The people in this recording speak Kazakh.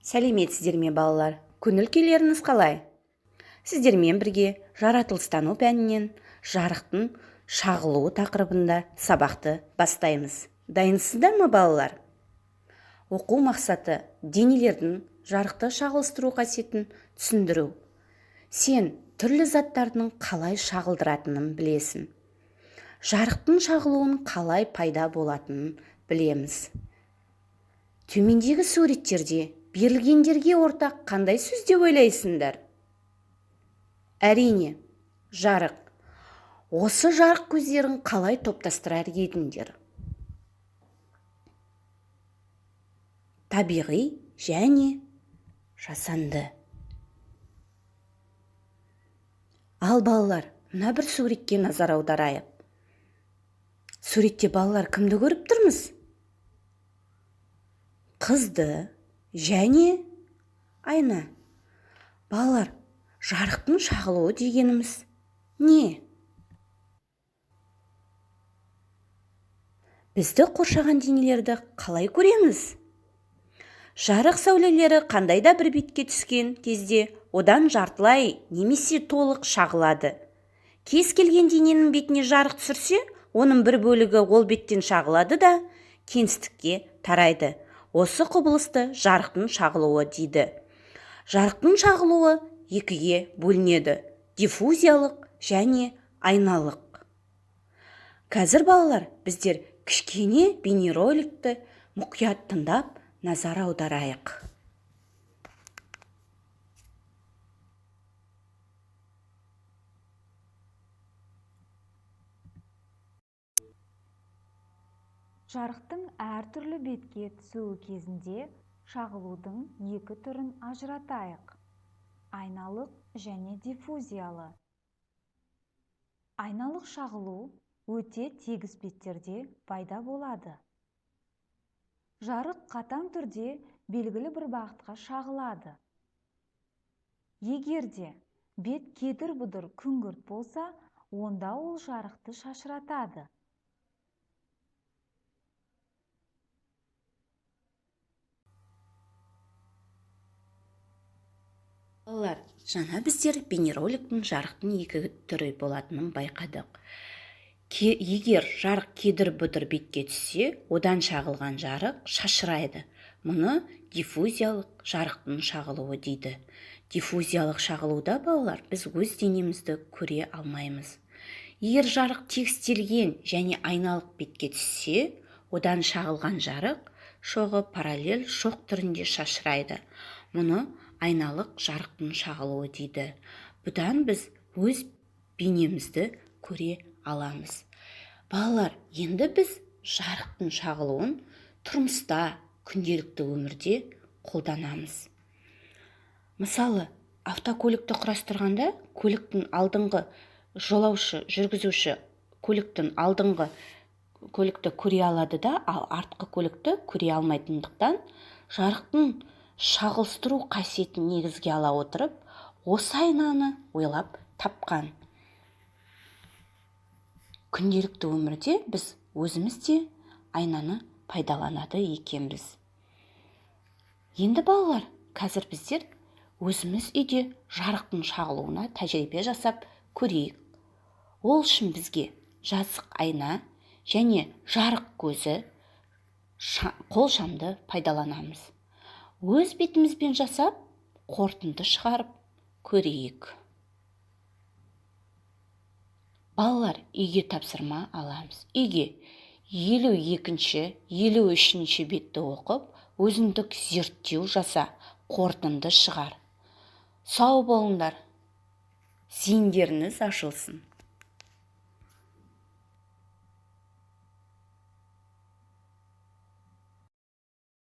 Сәлеметсіздер ме, балалар? Көңіл күйлеріңіз қалай? Сіздермен бірге жаратылыстану пәнінен жарықтың шағылуы тақырыбында сабақты бастаймыз. Дайынсыздар ма, балалар? Оқу мақсаты: денелердің жарықты шағылыстыру қасиетін түсіндіру. Сен түрлі заттардың қалай шағылдыратынын білесің. Жарықтың шағылуын қалай пайда болатынын білеміз. Төмендегі суреттерде берілгендерге ортақ қандай сөз деп ойлайсыңдар? Әрине, жарық. Осы жарық көздерін қалай топтастырар едіңдер? Табиғи және жасанды. Ал балалар, мына бір суретке назар аударайық. Суретте, балалар, кімді көріп тұрмыз? Қызды және айна. Балалар, жарықтың шағылуы дегеніміз не? Бізді қоршаған денелерді қалай көреміз? Жарық сәулелері қандай да бір бетке түскен кезде одан жартылай немесе толық шағылады. Кез келген дененің бетіне жарық түсірсе, оның бір бөлігі ол беттен шағылады да кеңістікке тарайды. Осы құбылысты жарықтың шағылуы дейді. Жарықтың шағылуы екіге бөлінеді: диффузиялық және айналық. Қазір, балалар, біздер кішкене бейнероликті мұқият тыңдап, назар аударайық. Жарықтың әртүрлі бетке түсуі кезінде шағылудың екі түрін ажыратайық: айналық және диффузиялы. Айналық шағылу өте тегіс беттерде пайда болады. Жарық қатаң түрде белгілі бір бағытқа шағылады. Егер де бет кедір-бұдыр күңгірт болса, онда ол жарықты шашыратады. Балалар, жаңа біздер бейнероликтің жарықтың екі түрі болатынын байқадық. Егер жарық кедір-бұдыр бетке түссе, одан шағылған жарық шашырайды. Мұны диффузиялық жарықтың шағылуы дейді. Диффузиялық шағылуда, балалар, біз өз денемізді көре алмаймыз. Егер жарық тегістелген және айналық бетке түссе, одан шағылған жарық шоғы параллель шоқ түрінде шашырайды. Мұны айналық жарықтың шағылуы дейді. Бұдан біз өз бейнемізді көре аламыз. Балалар, енді біз жарықтың шағылуын тұрмыста, күнделікті өмірде қолданамыз. Мысалы, автокөлікті құрастырғанда көліктің алдыңғы жолаушы, жүргізуші көліктің алдыңғы көлікті көре алады да, ал артқы көлікті көре алмайтындықтан, жарықтың шағылыстыру қасиетін негізге ала отырып, осы айнаны ойлап тапқан. Күнделікті өмірде біз өзіміз де айнаны пайдаланады екенбіз. Енді, балалар, қазір біздер өзіміз үйде жарықтың шағылуына тәжірибе жасап көрейік. Ол үшін бізге жазық айна және жарық көзі, қол шамды пайдаланамыз. Өз бетімізбен жасап, қорытынды шығарып көрейік. Балалар, үйге тапсырма аламыз. Үйге 52-ші, 53-ші бетті оқып, өзіндік зерттеу жаса, қорытынды шығар. Сау болыңдар. Зейіндеріңіз ашылсын.